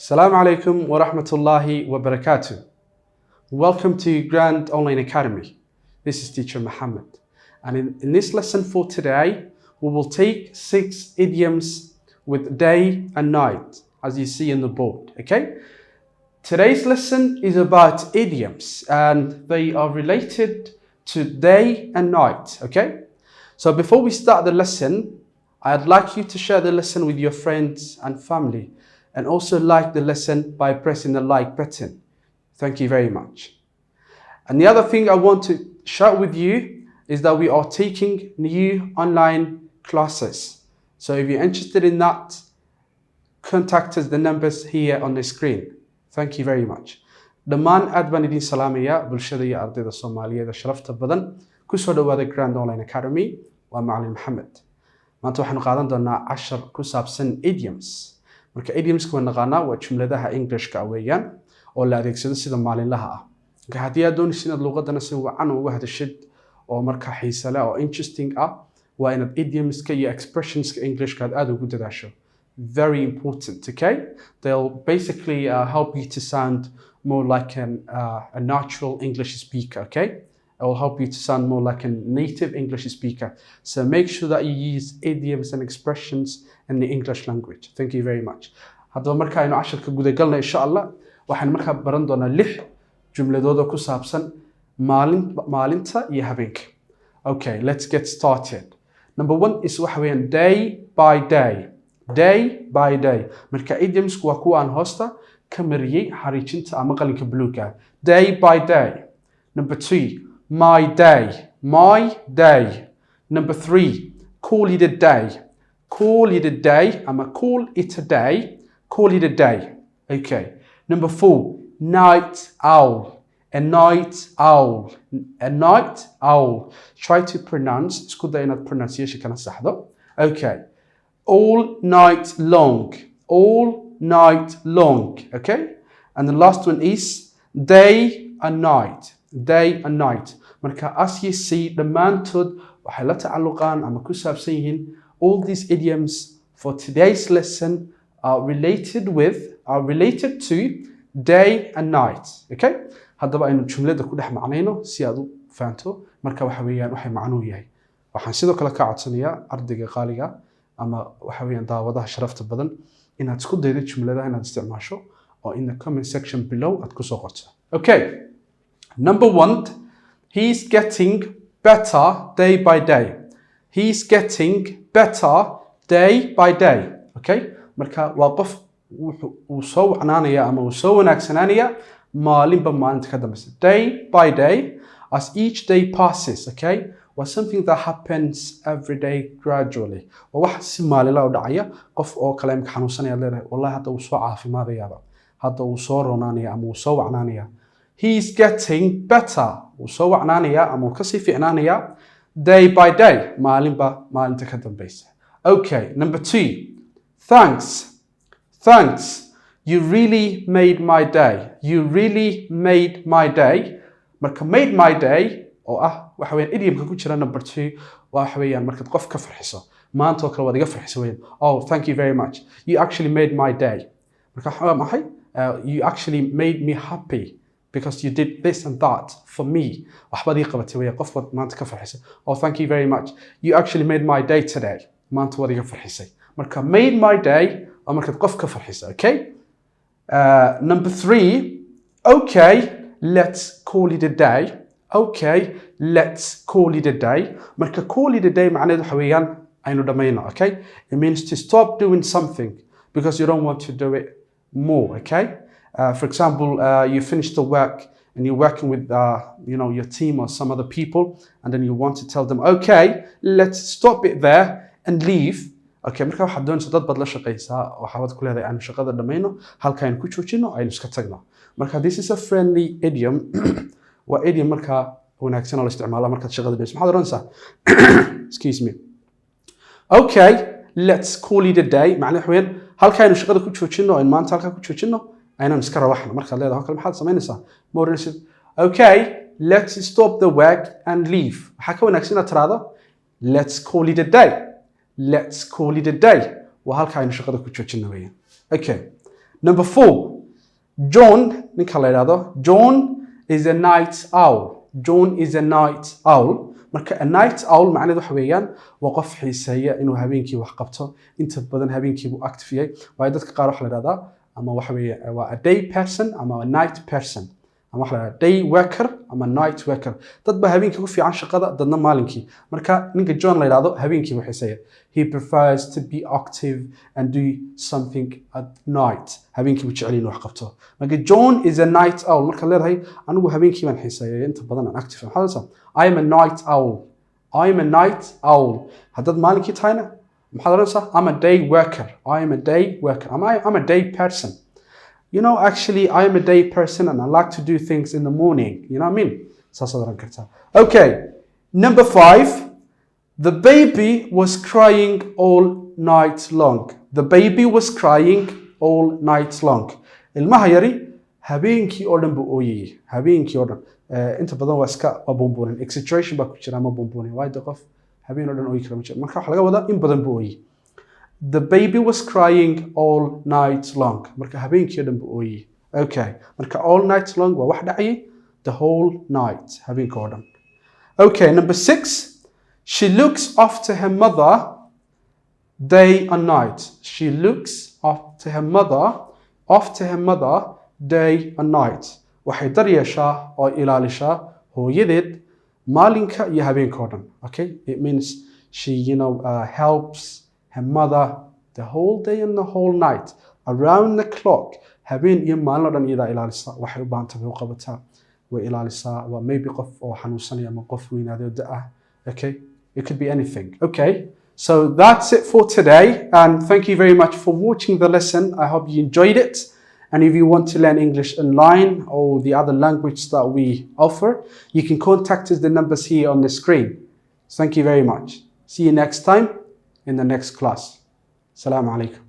Assalamu alaikum wa rahmatullahi wa barakatuh. Welcome to Grand Online Academy. This is teacher Mohamed. And in this lesson for today, we will take 6 idioms with day and night, as you see in the board, okay? Today's lesson is about idioms and they are related to day and night, okay? So before we start the lesson, I'd like you to share the lesson with your friends and family and also like the lesson by pressing the like button. Thank you very much. And the other thing I want to share with you is that we are taking new online classes. So if you're interested in that, contact us, the numbers here on the screen. Thank you very much. Dhammaan aad baan idin salaamaya bulshada iyo ardayda Soomaaliyeed sharafta badan ku soo dhawaada Grand Online Academy waa macallin Mohamed. Maanta waxaanu qaadan doonaa 10 ku saabsan idioms. Marka idioms ku naqaana waa jumladaha Englishka weeyaan oo la adeegsado sida maalinlaha ah. Marka haddii aad doonaysid inaad luqadana si wacan uga hadashid oo marka xiiso leh oo interesting ah waa inaad idiomska iyo expressionska Englishka aad ugu dadaasho. Very important, okay? They'll basically help you to sound more like a natural English speaker, okay? It will help you to sound more like a native English speaker. So make sure that you use idioms and expressions in the English language. Thank you very much. Haddaba marka aynu casharka guda galnay insha Allah waxaan markaa baran doonaa 6 jumladooda ku saabsan maalinta iyo habeenka. Okay, let's get started. Number 1 is waxa weeyaan day by day. Day by day. Marka idioms waa kuwa aan hoosta ka mariyay xariijinta ama qalinka buluuga. Day by day. Number 2, my day. My day. Number 3, call it a day. Call it a day. Ama call it a day. Call it a day. Okay. Number 4, night owl. A night owl. A night owl. Try to pronounce. Isku day inaad pronunciation kana saxdo. Okay. All night long. All night long. Okay? And the last one is day and night. Day and night. Marka as you see, dhammaantood waxay la tacalluqaan ama ku saabsan yihiin. All these idioms for today's lesson are related to day and night. Okay? Haddaba aynu jumlada ku dhex macnayno si aad u fahanto marka waxa weeyaan waxay macnuhu yahay. Waxaan sidoo kale ka codsanayaa ardayga qaaliga ama waxa weeyaan daawadaha sharafta badan inaad isku daydo jumladaha inaad isticmaasho oo in the comment section below aad ku soo qorto. Okay. Number 1, he's getting better day by day. He's getting better day by day. Okay? Marka waa qof uu soo wacnaanaya ama uu soo wanaagsanaanaya maalinba maalinta ka dambaysa. Day by day, as each day passes, okay? Was something that happens every day gradually. Wax si maalinla u dhacaya qof oo kale imka xanuunsanaya leedahay wallahi hadda uu soo caafimaadayaba hadda uu soo roonaanaya ama uu soo wacnaanaya. He's getting better. Uu soo wacnaanaya ama uu ka sii fiicnaanaya day by day, maalinba maalinta ka dambaysa. Okay, number 2. Thanks. Thanks. You really made my day. You really made my day. Marka made my day oo ah waxa weeyaan idiomka ku jira number 2 waxa weeyaan markaad qof ka farxiso maanta oo kale waad iga farxiso weeyaan. Oh, thank you very much. You actually made my day. Marka waxa maxay? You actually made me happy because you did this and that for me. Waxbaad ii qabatay weeyaan qof waad maanta ka farxisay. Oh, thank you very much. You actually made my day today. Maanta waad iga farxisay. Marka made my day oo markaad qof ka farxisay, okay? Number 3, okay, let's call it a day. Okay, let's call it a day. Marka call it a day macnaheedu waxa weeyaan aynu dhamayno, okay? It means to stop doing something because you don't want to do it more, okay? For example, you finish the work and you're working with your team or some other people and then you want to tell them, okay, let's stop it there and leave. Okay, marka waxaad doonaysaa dad baad la shaqaysaa waxaad ku leedahay aan shaqada dhamayno halka aynu ku joojino aynu iska tagno. Marka this is a friendly idiom. Waa idiom marka wanaagsan oo la isticmaalo markaad shaqada dhayso. Maxaad oranaysaa? Excuse me. Okay, let's call it a day. Macnaheedu weeyaan halka aynu shaqada ku joojino in maanta halka ku joojino aynan iska rawaxno. Markaad leedahay halka maxaad samaynaysaa? Moorinaysid. Okay, let's stop the work and leave. Waxa ka wanaagsan inaad tiraahdo let's call it a day. Let's call it a day. Waa halka aynu shaqada ku joojino weeyaan. Okay. Number 4, John, ninka la yidhaahdo, John is a night owl. John is a night owl. Marka a night owl macnaheedu waxa weeyaan waa qof xiiseeya inuu habeenkii wax qabto, inta badan habeenkii buu active yahay. Waayo dadka qaar waxa la yidhaahdaa ama waxa weeye waa a day person ama a night person. ama waxa la yidhahdaa day worker ama night worker. Dad baa habeenkii ku fiican shaqada, dadna maalinkii. Marka ninka John la yidhaahdo habeenkii buu xiiseeya. He prefers to be active and do something at night. habeenkii buu jecel inuu wax qabto. Marka John is a night owl. Marka leedahay anigu habeenkii baan xiiseeya inta badan aan active. Maxaa I am a night owl. I am a night owl. Haddaad maalinkii tahayna maxaad oranaysaa? I'm a day worker. I am a day worker. I'm a day person. You know, actually, I am a day person and I like to do things in the morning. You know what I mean? Saas oran kartaa. Okay, number 5. The baby was crying all night long. The baby was crying all night long. Ilmaha yari habeenkii oo dhan buu ooyayay. Habeenkii oo dhan. Inta badan waa iska buunbuunin. Exaggeration baa ku jira ama buunbuunin. Waayo qof habeen oo dhan ooyi kara ma jiro. Marka waxa laga wadaa in badan buu ooyay. The baby was crying all night long. Marka habeenkii oo dhan buu ooyay. Okay. Marka all night long waa wax dhacayay the whole night. Habeenkii oo dhan. Okay, number 6. She looks after her mother day and night. She looks after her mother day and night. Waxay daryeeshaa oo ilaalishaa hooyadeed maalinka iyo habeenka oo dhan. Okay? It means she, helps her mother the whole day and the whole night. Around the clock. Habeen iyo maalin oo dhan iyadaa ilaalisa. Waxay u baahan tahay u qabataa. Way ilaalisaa. Waa maybe qof oo xanuunsanaya ama qof weynaaday oo da' Okay? It could be anything. Okay? So that's it for today. And thank you very much for watching the lesson. I hope you enjoyed it. And if you want to learn English online or the other language that we offer, you can contact us, the numbers here on the screen. Thank you very much. See you next time in the next class. Assalamu alaikum.